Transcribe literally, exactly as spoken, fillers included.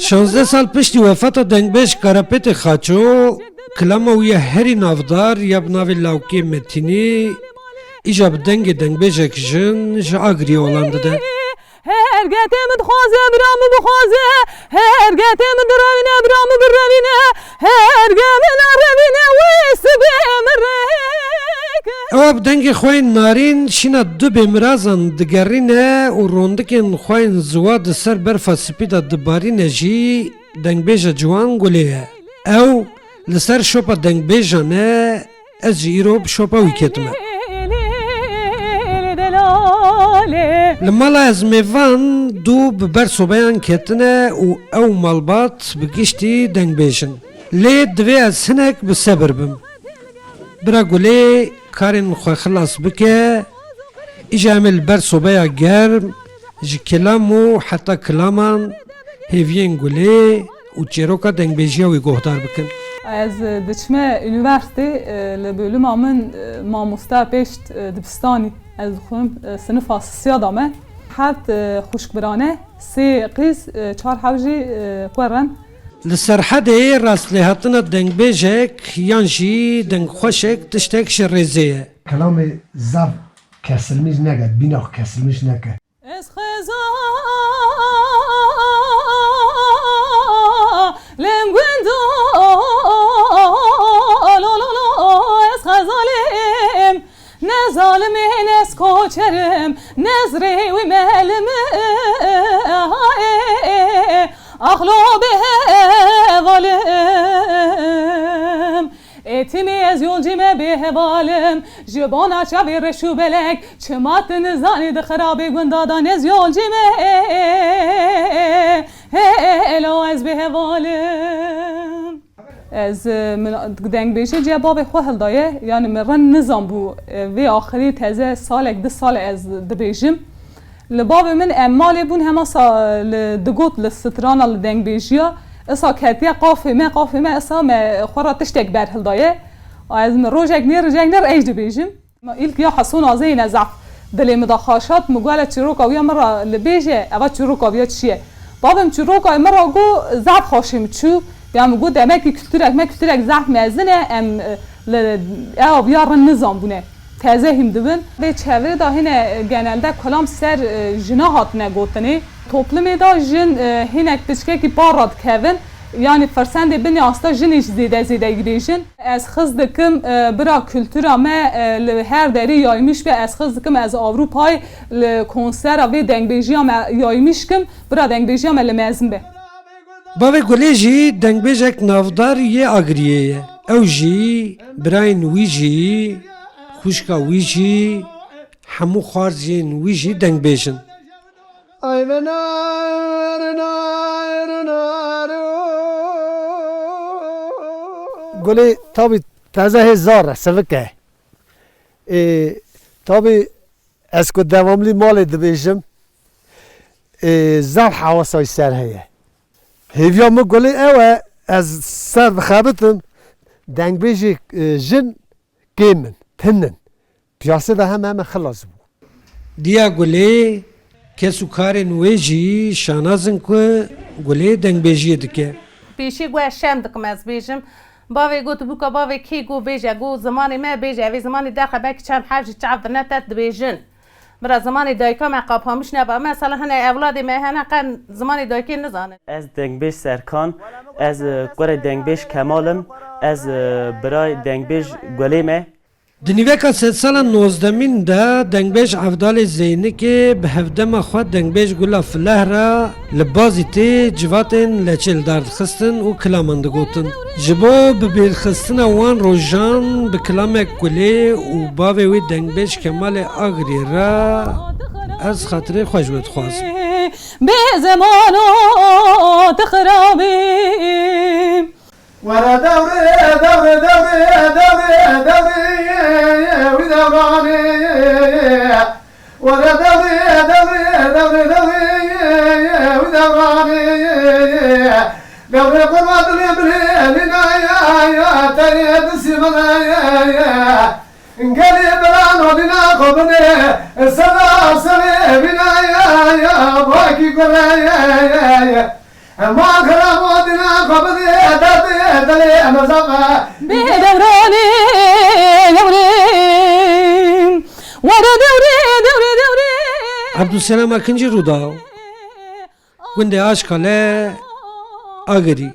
Şazdeh sal piştî wefata dengbêj Karapêtê Xaço, kilama wî ya herî navdar ya bi navê Lawkê Metînî, îja bi dengê dengbêjek jin ji Agiriyê olan dide. Her getê min dixwaze, bira min bixwaze, her getê min direvîne, bira min birevîne, her ge min nerevîne, wê sibê min rêk. Ewa bi dengê xwe yên narîn şîna du bêmirazan digerîne û rondikên xwe yên ziwa di ser berfa spî de dibarîne jî dengbêja ciwan Gulê ye. Ew li ser şopa dengbêjan e, ez jî îro bi şopa wî ketime. Li mala ez mêvan dû bi ber sobeyan ketine û ew malbat bi giştî dengbêj in. Lê divê ez hinek bi sebir bim. Bira Gulê karên xwe xilas bike, îja em ê li ber sobeya germ, ji kelam û heta kilaman, hêviyên Gulê û çêroka dengbêjiya wî guhdar bikin. Ez, e, diçime unîversîtê, e, li bölüma min, e, mamoste pêşt, e, dibistanî. Ez dixwim, e, sinifa sisiya de me. Heft, e, xwişkbirane, sê qîz, e, çar hev jî, e, kuer in. Li Serhedê rastlêhatina dengbêjek yan jî dengxweşek tiştek ji rêzê ye. Kelamê zaf kesilmiş neke, bîna xwe kesilmiş neke. Ez xeza lem gundo, lo, lo, lo, ez xeza lem. Ne zalim im, ne ez koçer im, ne ez rê wî melim im. Ax lo bêheval im. Êtîmî ez yolcî me bêheval im. Ji bona çavê reş û belek, çima tu nizanî di xirabê gunda de ne ez yolcî me. Elo ez bêheval im. Ez, e, min dengbêjê ciya bavê xwe hildaye, yanî min rind nizanbû, e, vê axirî teze salek, du sal e ez dibêjim. Li bavê min em malê bûn hema sa, e, li, digot li strana, li dengbêjiya, isa ketiye qafê me, qafê me, isa me xwe re tiştek berhildaye. A ez min rojek nêr, rojek nêr ej dibêjim. Ma îlk ya Heson Azeyî ne zaf dilê min da xaşat, min got, "Hele çîroka wî ya min ra li bêje, eva çîroka wî ya çi ye?" Bavê min çîroka min ra got, zaf xweşê min çû. Ya min got, "Demek ki kulturek me kulturek zaf mezin e, em, e, li, ewa wî ya rind nizanbûne. Teze hîm dibin." Vê çevrê de hine, e, genelde kulam ser, e, jina hatine gotinê. Toplumê de jin, e, hinek piçkekî par radikevin. Yanî firsendê binê asta jinê jî zêde zêde dibêjin. Ez xiz dikim, e, bira kultura me, e, li her derê yaymış be. Ez xiz dikim ez Ewropayê li konsera vê dengbêjiya me yaymış kim, bira dengbêjiya me li mezin be. Bavê Gulê jî dengbêjek navdar yê Agiriyê ye. Ew jî, birayên wî jî, xwişka wî jî, hemû xwarziyên wî jî dengbêj in. Ay ve nar, nar, nar, o. Gulê tabî teze hê zar e, sivik e. Ê, tabî ez ku devamlî malê dibêjim, ê, zaf hewasa wî ser heye. Hêviya min Gulê ew e, ez ser dixebitim, dengbêjê, ê, jin kêm in, tin in. Piyasê de heme heme xilas bû. Diya Gulê, kes û karên wê jî şanaz in ku Gulê dengbêjiyê dike. Pêşî got ez şem dikim ez bêjim. Bavê got bûka bavê kê got bêje, got zimanê me bêje, evê zimanê derxe belkî çend hev jî çav dine te dibêjin. Bira zimanê dayika me qapamiş neba. Mesela hine ewladê me hene qe zimanê dayikê nizanin. Ez dengbêj Serkan, ez, e, kurê dengbêj Kemal im, ez, e, birayê dengbêj Gulê me. Di nîveka sedsala nozdemîn de dengbêj Evdalê Zeynikê bi hevdema xwe dengbêj Gula Fileh re li bazî tê civatên leçê li dar dixistin û kilaman digotin. Ji bo bibîrxistina wan rojan bi kilamek Gulê û bavê wî dengbêj Kemalê Agirî re ez xatirê xwe ji we dixwazim. Bê zemano tu xirabî. Were dewrê, dewrê, dewrê, dewrê, dewrê, wî dewranê. Were dewrê, dewrê, dewrê, dewrê, wî dewranê. Dewrê qurba dilê bilê, lîna ya, ya, terê disi bana ya, ya. Gelê bilano lîna xwe bidê, sera serê bîna ya, ya, bakî gure ya, ya, ya. Hema keramotina xwe bidê derdê dilê Emezan e. Bê dewranê dewrê were dewrê dewrê dewrê. Ebdulselam Akincî Rûdaw, gundê Aşkale, Agirî.